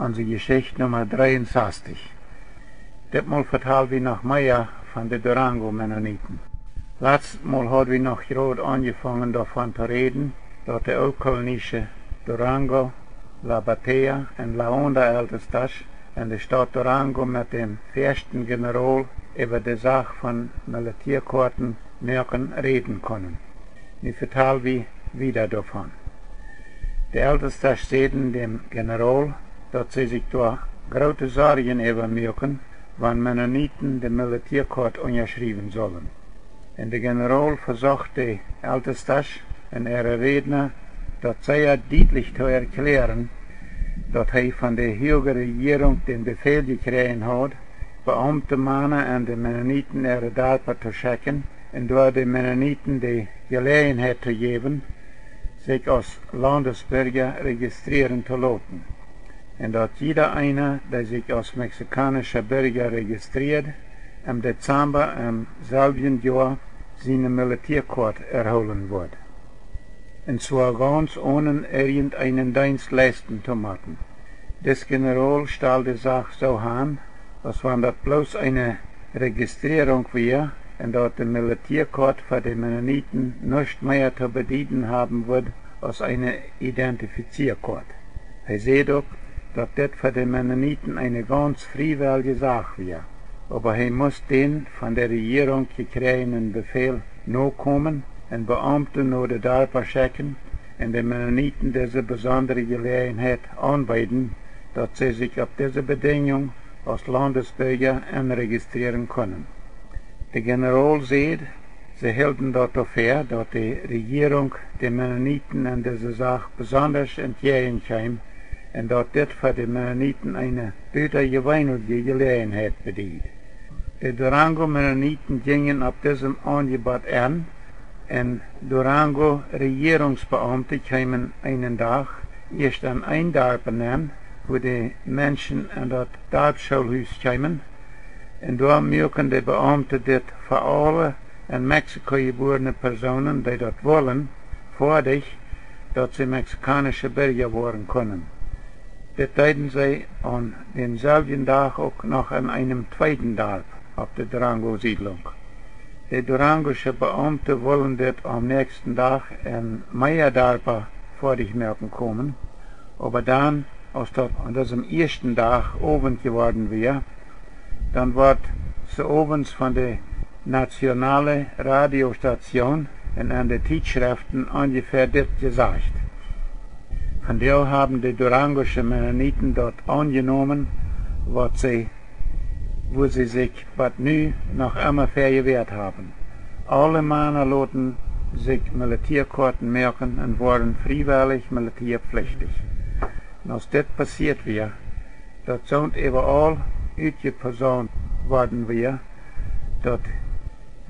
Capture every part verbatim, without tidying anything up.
Onse Jeschicht Numma dreeunsastich. Ditmol vetal wie noch mea von de Durango Mennoniten. Latstet Mol haud wie noch jrod aunjefongen doavon to räden, daut de ooltkolonische Durango, La Batea un La Honda Eltestasch en de Staut Durango met dän Ferschten Generol äwa de Sach von Militäakoaten moaken räden kunnen. Nu vetal wie wieda doavon. De Eltestasch säden däm Generol, daut see sikj doa groote Sorjen äwa muaken, wan Mennoniten de Militäakoat unjaschriewen sullen. Un de Generol vesocht de Eltestasch un äare Rädna daut sea dietlich to erkjläaren, daut hee von de huage Rejierunk dän Befäl jekjräajen haud, Beaumte, Mana un de Mennoniten äare Darpa to schekjen un doa de Mennoniten de Jeläajenheit to jäwen, sikj aus Laundesbirja rejistrieren to loten. Un daut jieda eena, dee sikj aus mexikaunischa Birja rejistrieed, em Dezamba em selwjen Joa siene Militäakoat erhoolen wudd. Un zwar gauns onen irjenteenen Deenst leisten to motten. Dis Generol stald de Sach soo han, aus wan daut bloos eene Rejistrierunk wia un daut de Militäakoat fa de Mennoniten nuscht mea to bedieden haben wudd aus eene Identifizieakoat. Hee säd uk, daut dit fa de Mennoniten eene gauns friewellje Sach wia, oba hee must dän von de Rejierunk jekjräajenen Befäl nokomen un Beaumte no de Darpa schekjen un de Mennoniten dise besondre Jeläajenheit aunbeeden, daut see sikj opp dise Bedinjunk aus Laundesbirja enrejistrieren kunnen. De Generol säd, see hilden daut doafäa, daut de Rejierunk de Mennoniten en dise Sach besondasch entjäajen kjeem un daut dit fa de Mennoniten eene butajeweenelje Jeläajenheit bediet. De Durango Mennoniten jinjen opp disem Aunjebott en, un Durango Rejierungsbeaumte kjeemen eenen Dach ieescht en een Darp nenn, wua de Menschen en daut Darpschoolhus kjeemen, un doa muaken de Beaumte dit fa aule en Mexiko jebuarne Persoonen, dee daut wullen, foadich, daut see mexikaunische Birja woaren kunnen. Dit deeden see aun dänselwjen Dach uk noch en eenem tweeden Darp opp de Durango Siedlunk. De durangosche Beaumte wullen dit aum näakjsten Dach en mea Darpa foadich moaken komen, oba dan, aus daut aun disem ieeschten Dach Owent jeworden wia, dan wort see owens von de nationale Radiostatsjoon un en de Tietschreften onjefäa dit jesajcht: Vondoag haben de durangosche Mennoniten daut aunjenomen, waut see, wua see sikj bat nu noch emma fäa jewäat haben. Aule Mana loten sikj Militäakoaten moaken un woaren friewellich militäapflichtich. Un aus dit passieet wia, daut soont äwaraul utjeposaunt worden wia, daut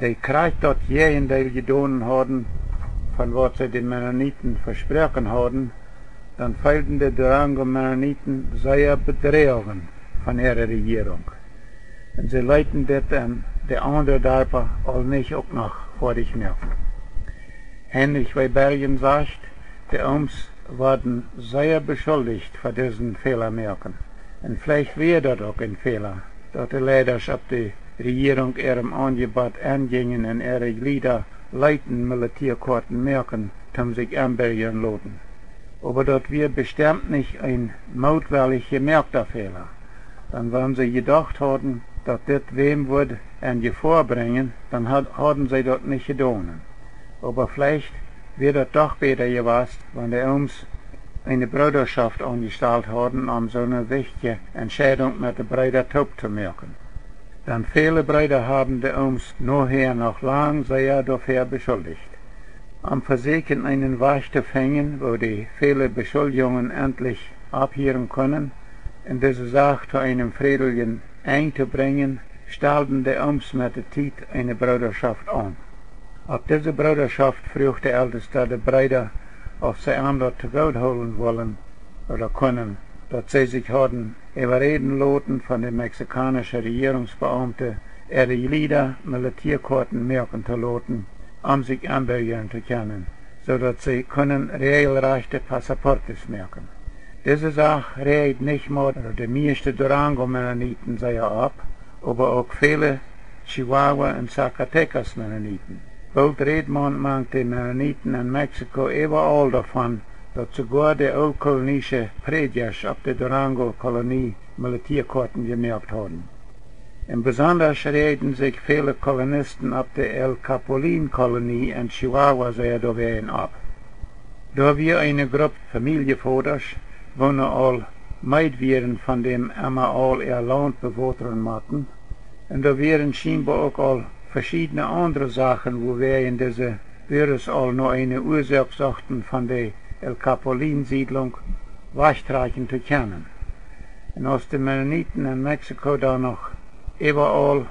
dee krakjt daut Jäajendeel jedonen hauden von waut see de Mennoniten vesproaken hauden, dan feelden de Durango Mennoniten sea bedroagen von äare Rejierunk. Un see leeten dit en de aundre Darpa aul nich uk noch foadich moaken. Heinrich W. Bergen sajcht, de Ooms worden sea beschuldicht fa disen Fäla moaken. Un veleicht wia daut uk een Fäla, daut de Leidasch opp de Rejierunk äarem Aunjebott enjinjen un äare Jlieda leeten Militäakoaten moaken, toom sikj enbirjren loten. Oba daut wia bestemt nich een mootwellich jemoakta Fäla. Dan wan see jedocht hauden, daut dit wäm wudd en Jefoa brinjen, dan haud-, hauden see daut nich jedonen. Oba veleicht wia daut doch bäta jewast, wan de Ooms eene Broodaschoft aunjestalt hauden, om soone wichtje Entscheidunk met de Breeda toop to moaken. Dan väle Breeda haben de Ooms nohäa noch lang sea doafäa beschuldicht. Om vesäkjen eenen Wajch to finjen, woo de väle Beschuldjungen entlich opphieren kunnen un dise Sach to eenem frädeljen Enj to brinjen, stalden de Ooms met de Tiet eene Broodaschoft aun. Opp dise Broodaschoft fruach de Eltesta de Breeda, auf see am daut to goot hoolen wullen ooda kunnen, daut see sikj hauden äwaräden loten von de mexikaunische Rejierungsbeaumte, äare Jlieda Militäakoaten moaken to loten, om sikj enbirjren to kjennen, soo daut see kunnen reejelrajchte Passaportes moaken. Dise Sach räajt nich mau de mieeschte Durango-Mennoniten sea opp, oba uk väle Chihuahua- un Zacatecas-Mennoniten. Boolt räd maun mank de Mennoniten en Mexiko äwaaul doavon, daut soogoa de ooltkolonische Prädjasch opp de Durango-Kolonie Militäakoaten jemoakt hauden. Un besondasch räajden sikj väle Kolonisten opp de El Capulín-Kolonie en Chihuahua sea doawäajen opp. Doa wia eene Grupp Famieljevodasch, woone aul meed wieren von däm emma aul äa Launt bewotren motten, un doa wieren schienboa uk aul veschiedne aundre Sachen, wuawäajen dise Buares aul no eene Uasoak sochten, von de El Capulín-Siedlunk wajchtrakjen to kjennen. Un aus de Mennoniten en Mexiko dan noch äwaaul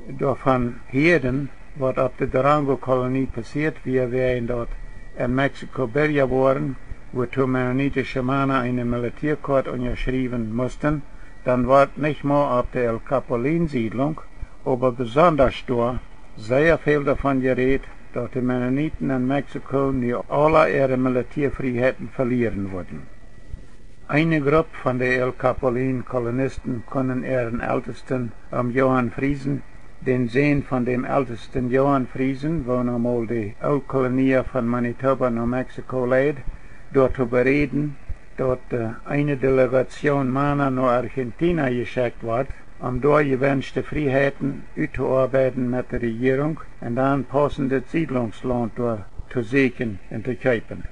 doavon hieeden, waut opp de Durango-Kolonie passieet wia, wäajen daut en Mexiko Birja wieren, wuatoo mennonitische Mana eene Militäakoat unjaschriewen musten, dan wort nich mau opp de El Capulín-Siedlunk, oba besondasch doa sea väl doavon jerät, daut de Mennoniten en Mexiko nu aula äare Militäafrieheiten velieren wudden. Eene Grupp von de El Capulín-Kolonisten kunnen äaren Eltesten, Om Johan Friesen, dän Sän von däm Eltesten Johan Friesen, woona mol de Ooltkolonia von Manitoba no Mexiko leid, doatoo beräden, daut, äh, eene Delegatsjoon Mana no Argentina jeschekjt wort, om doa jewenschte Frieheiten uttooabeiden met de Rejierunk un dan paussendet Siedlungslaunt doa to sieekjen un to kjeepen.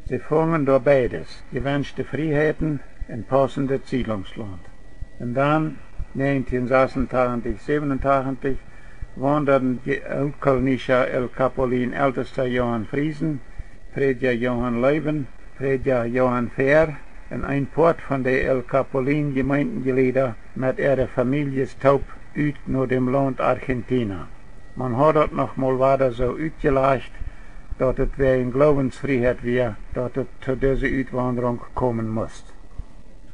See fungen doa beides, jewenschte Frieheiten un paussendet Siedlungslaunt. Un dan, näajentieen sasuntachentich, säwenuntachentich, waundaden de Ooltkolonische El Capulín Eltesta Johan Friesen, Prädja Johan Loewen, Prädja Johan Fehr un een Poat von de El Capulín Jemeentenjlieda met äare Famieljes toop ut no däm Launt Argentina. Maun haud daut noch mol wada soo utjelajcht, daut et wäajen Gloowensfrieheit wia, daut et to dise Utwaundrunk komen must.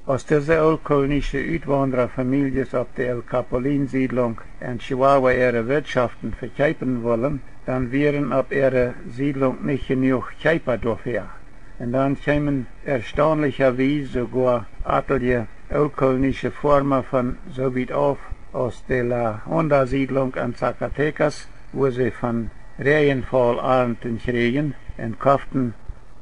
Aus dise ooltkolonische Utwaundrafamieljes opp de El Capulín Siedlunk en Chihuahua äare Wirtschoften vekjeepen wullen, dan wieren opp äare Siedlunk nich jenuach Kjeepa doafäa. Un dan kjeemen erstaunlichawies soogoa atelje ooltkolonische Foarma von soo wiet auf aus de La Honda Siedlunk en Zacatecas, wua see von Räajenfaul Arnten kjrieejen, un koften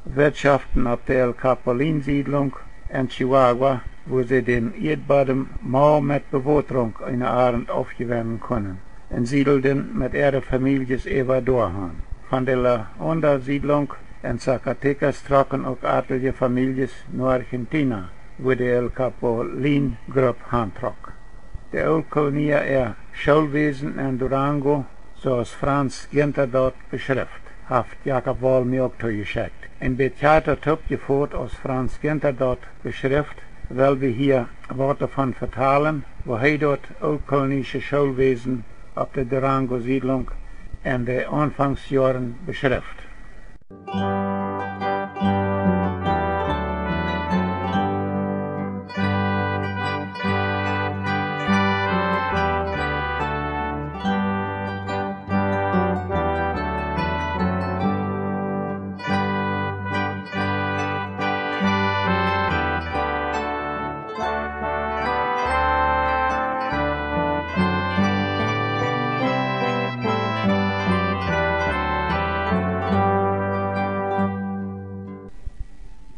Wirtschoften opp de El Capulín Siedlunk en Chihuahua, wua see däm Ieedbodem mau met Bewotrunk eene Arnt aufjewennen kunnen, un siedelden met äare Famieljes äwa doa han. Von de La Honda Siedlunk en Zacatecas trocken uk atelje Famieljes no Argentina, wua de El Capulín Grupp hantrock. De Ooltkolonia äa Schoolwäsen en Durango, soo aus Franz Ginter daut beschrift, haft Jakob Wall mie uk toojeschekjt. Een bät kjarta toopjefot aus Franz Ginter daut beschrift, well wie hia waut doavon vetalen, woo hee daut ooltkolonische Schoolwäsen opp de Durango Siedlunk en de Aunfangsjoaren beschrift.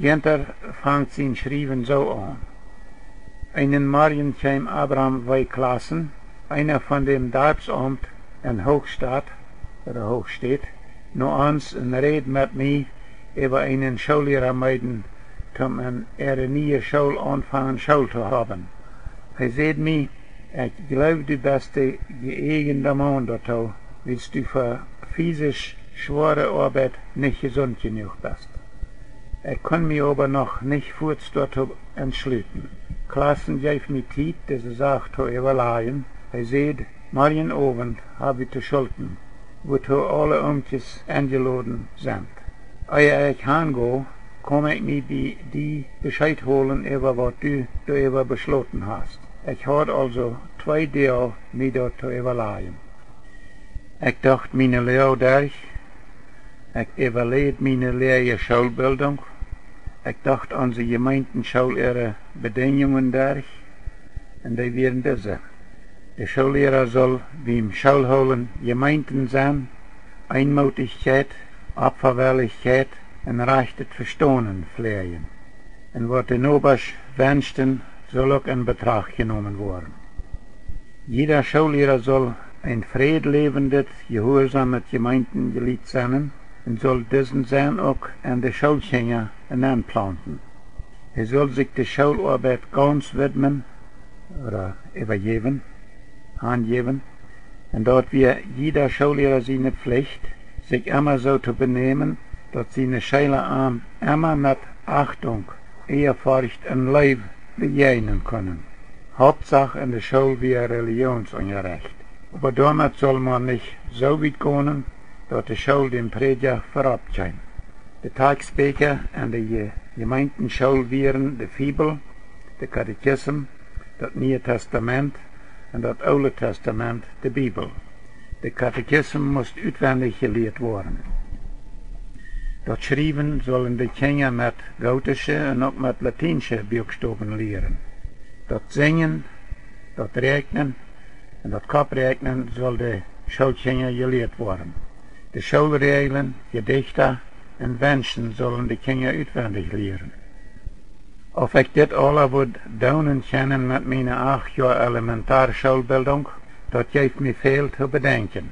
Ginter fangt sien Schriewen soo aun: Eenen Morjen kjeem Abram W. Klassen, eena von däm Darpsaumt en Hochstadt, ooda Hochstädt, no ons un räd met mie äwa eenen Schoolliera meeden, toom en äare niee School aunfangen School to haben. Hee säd mie: Ekj jleew, du best de jeäjenda Maun doatoo, wiels du fa fisisch schwoare Oabeit nich jesunt jenuach best. Ekj kunn mie oba noch nich fuaz doatoo entschluten. Klassen jeef mie Tiet, dise Sach to äwalajen. Hee säd: Morjen Owent hab wie to schulten, wuatoo aule Oomkjes enjeloden sent. Ea ekj han go, kom ekj mie bie die Bescheet holen äwa waut du doaräwa beschloten hast. Ekj haud aulsoo twee Doag mie daut to äwalajen. Ekj docht miene Loag derch, ekj äwaläd miene läaje Schoolbildunk, Ekj docht aun de Jemeentenschool äare Bedinjungen derch, un dee wieren dise: De Schoolliera sull biem Schoolhoolen jemeenten sennen, Eenmootichkjeit, Opfawellichkjeit un rajchtet Vestonen fläajen. Un waut de Nobasch wenschten, sull uk en Betracht jenomen woaren. Jieda Schoolliera sull een frädläwendet, jehuarsomet Jemeentenjliet sennen un sull disen Senn uk en de Schoolkjinja nenplaunten. Hee sull sikj de Schooloabeit gaunz widmen, ooda äwajäwen, hanjäwen, un daut wia jieda Schoolliera siene Pflicht, sikj emma soo to benämen, daut siene Scheela am emma met Achtunk, Eafurcht un Leew bejäajnen kunnen. Hauptsach en de School wia Relijoonsunjarecht. Oba doamet sull maun nich soo wiet gonen, daut de School däm Prädja verop kjeem. De Takjstbieekja en de Je-, Jemeentenschool wieren de Fibel, de Katechism, daut Niee Testament un daut Oole Testament, de Bibel. De Katechism must utwendich jelieet woaren. Daut Schriewen sullen de Kjinja met gootische un uk met latiensche Buakstowen lieren. Daut Sinjen, daut Räakjnen un daut Kopprääkjnen sull de Schoolkjinja jelieet woaren. De Schoolräajlen, Jedichta un Wenschen sullen de Kjinja utwendich lieren. Auf ekj dit aula wudd doonen kjennen met miene acht Joa Elementarschoolbildunk, daut jeef mie väl to bedenkjen.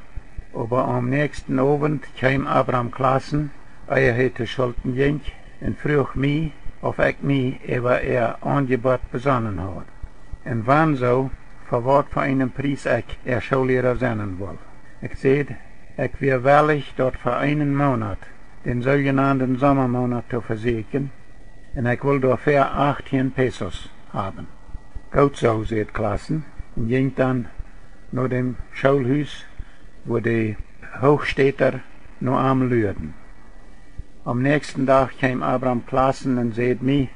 Oba aum näakjsten Owent kjeem Abram Klassen, ea hee to Schulten jinkj, un fruach mie, auf ekj mie äwa äa Aunjebott besonnen haud. Un wan soo, fa waut fa eenen Pries ekj äa Schoolliera sennen wull. Ekj säd, ekj wia wellich, daut fa eenen Moonat, dän soojenaunten Sommamoonat, to vesieekjen, un ekj wull doafäa achttieen Pesos haben. Goot soo, säd Klassen, un jinkj dan no däm Schoolhus, wua de Hochstädta no am luaden. Aum näakjsten Dach kjeem Abram Klassen un säd mie: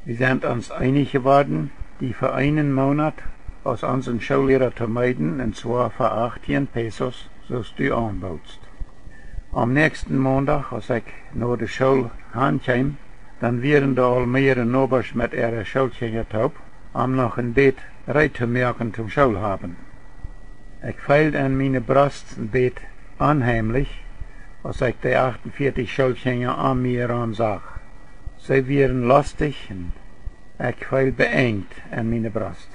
"Wie sent ons eenich jeworden, die fa eenen Moonat aus onsen Schoolliera to meeden, un zwoa fa achttieen Pesos, soo aus du aunbootst." Aum näakjsten Moondach, aus ekj no de School han kjeem, dan wieren doa aul mearere Nobasch met äare Schoolkjinja toop, om noch een bät reed to moaken toom School haben. Ekj feeld en miene Brost een bät onheimlich, aus ekj de achtunvieetich Schoolkjinja om mie rom sach. See wieren lostich un ekj feeld beengt en miene Brost.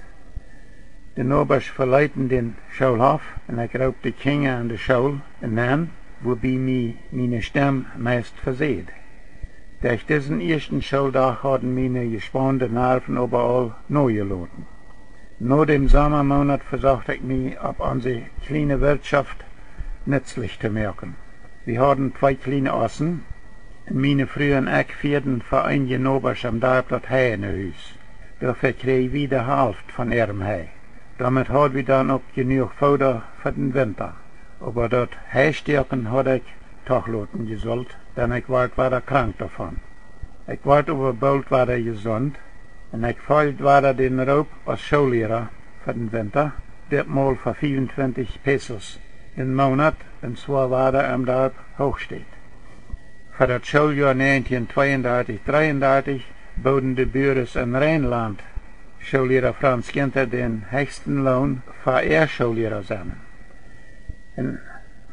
De Nobasch veleeten dän Schoolhoff un ekj roop de Kjinja en de School nenn, wua mie miene Stemm meist vesäd. Derch disen ieeschten Schooldach hauden miene jespaunde Nerven oba aul nojeloten. No däm Sommamoonat vesocht ekj mie opp onse kjliene Wirtschoft nutzlich to moaken. Wie hauden twee kjliene Ossen, un miene Fru un ekj fieeden fa eenje Nobasch em Darp daut Hei no Hus. Doafäa kjrieejen wie de Halft von äarem Hei. Doamet haud wie dan uk jenuach Fooda fa dän Winta. Oba daut Heistäakjen haud ekj doch loten jesult, dan ekj wort wada krank doavon. Ekj wort oba boolt wada jesunt, un ekj feeld wada dän Roop aus Schoolliera fa dän Winta, dit Mol fa fiefuntwintich Pesos dän Moonat, un zwoa wada em Darp Hochstädt. Fa daut Schooljoa näajentieen tweeundartich, dreeundartich booden de Buares en Reinland Schoolliera Franz Ginter dän hechsten Loon fa äa Schoolliera sennen. Un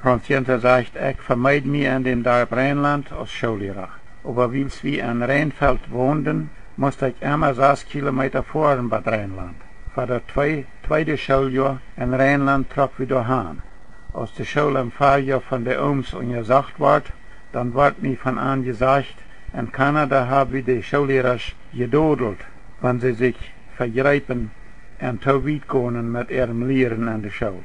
Franz Ginter sajcht: "Ekj vemeed mie en däm Darp Reinland aus Schoolliera. Oba wiels wie en Reinfeld wonden, must ekj emma sas Kilometa foaren bat Reinland. Fa daut twee-, tweede Schooljoa en Reinland trock wie doahan. Aus de School em Farjoa von de Ooms unjasocht wort, dan wort mie von an jesajcht: 'En Kanada hab wie de Schoollierasch jedodelt, wan see sikj vejreepen un too wiet gonen met äarem Lieren en de School.'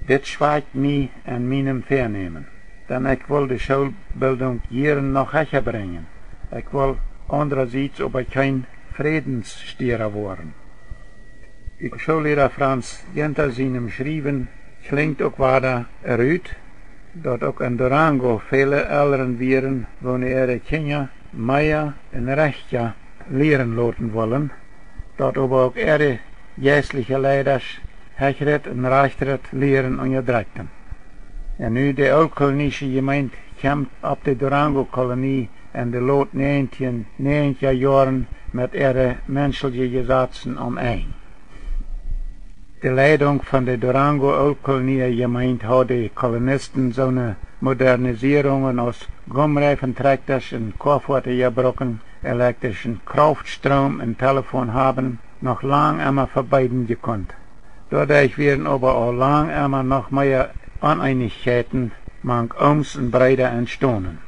Dit schwakjt mie en mienem Väanämen, dan ekj wull de Schoolbildunk jieren noch hecha brinjen. Ekj wull aundrasiets oba kjeen Frädensstiera woaren." Ut Schoolliera Franz Ginter sienem Schriewen kjlinjt uk wada rut, daut uk en Durango väle Elren wieren, woone äare Kjinja mea un rajchta lieren loten wullen, daut oba uk äare jeistliche Leidasch hechret un rajchtret Lieren unjadrekjten. Un nu de Ooltkolonische Jemeent kjemt opp de Durango Kolonie en de lot näajentieen näajentja Joaren met äare menschelje Jesazen aum Enj. De Leidunk von de Durango Ooltkolonia Jemeent haud de Kolonisten soone Modernisierungen aus Gumreifentrakjtasch un Koafoatieja brucken, elektrischen Krauftstroom un Telefon haben, noch lang emma vebeeden jekunt. Doaderch wieren oba aul lang emma noch mea Oneenichkjeiten mank Ooms un Breeda entstonen.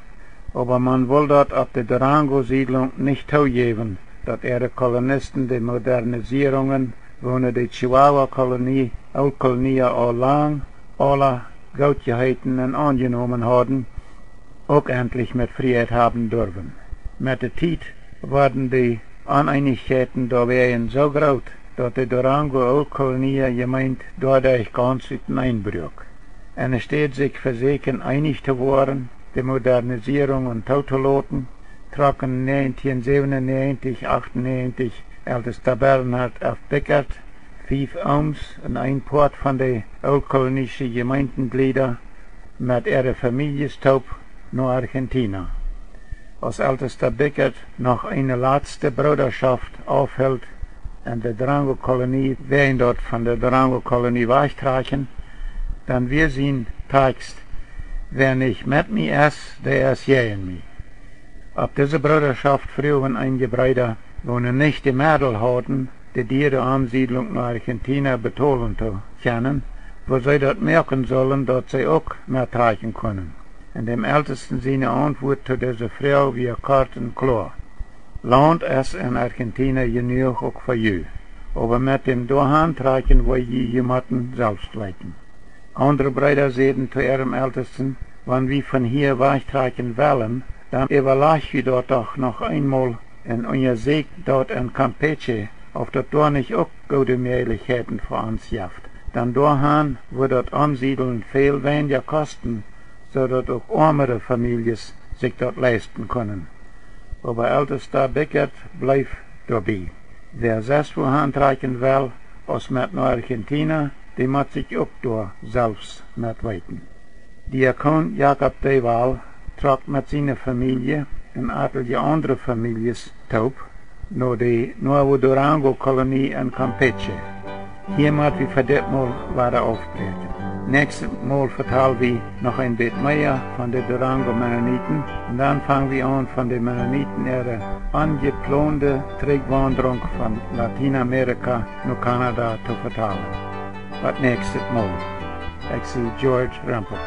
Oba man wull daut opp de Durango Siedlunk nich toojäwen, daut äare Kolonisten de Modernisierungen, woone de Chihuahua Kolonie, Ooltkolonia aul lang aula goot jeheeten un aunjenomen hauden, uk entlich met Frieheit haben durwen. Met de Tiet worden de Oneenichkjeiten doawäajen soo groot, daut de Durango Ooltkolonia Jemeent doaderch gaunz uteneen bruak. Enne Städ sikj vesieekjen eenich to woaren, de Modernisierungen tootoloten, trocken näajentieen säwenunäajentich, achtennäajentich Eltesta Bernhard F. Bickert, fief Ooms un een Poat von de ooltkolonische Jemeentejlieda met äare Famieljes toop no Argentina. Aus Eltesta Bickert noch eene latste Broodaschoft aufhilt en de Durango Kolonie, wäajen daut von de Durango Kolonie wajchtrakjen, dan wia sien Takjst: Wäa nich met mie es, dee es jäajen mie. Opp dise Broodaschoft fruagen eenje Breeda, woone nich de Meddel hauden, de diere Omsiedlunk no Argentina betolen to kjennen, woo see daut moaken sullen, daut see uk mettrakjen kunnen. Un däm Eltesten siene Auntwuat to dise Froag wia kort un kloa: Launt es en Argentina jenuach uk fa ju, oba met däm doahan trakjen woa jie jemotten selfst weeten. Aundre Breeda säden to äarem Eltesten: Wan wie von hia wajchtrakjen wellen, dan äwalajcht wie daut doch noch eenmol un unjasäkjt daut en Campeche, auf daut doa nich uk goode Mäajlichkjeiten fa ons jeft. Dan doahan wudd daut Omsiedlen väl weinja kosten, soo daut uk oamere Famieljes sikj daut leisten kunnen. Oba Eltesta Bickert bleef doabie: Wäa sest wuahan trakjen well aus met no Argentina, dee mott sikj uk doa selfst met weeten. Diakon Jakob Dewal trock met siene Famielje un atelje aundre Famieljes toop no de Nuevo Durango Kolonie en Campeche. Hia mott wie fa dit Mol wada aufbräakjen. Näakjstet Mol vetal wie noch een bät mea von de Durango Mennoniten un dan fang wie aun, von de Mennoniten äare onjeplonde Trigjwaundrunk von Latienamerika no Kanada to vetalen. Bat näakjstet Mol. Ekj sie George Rempel.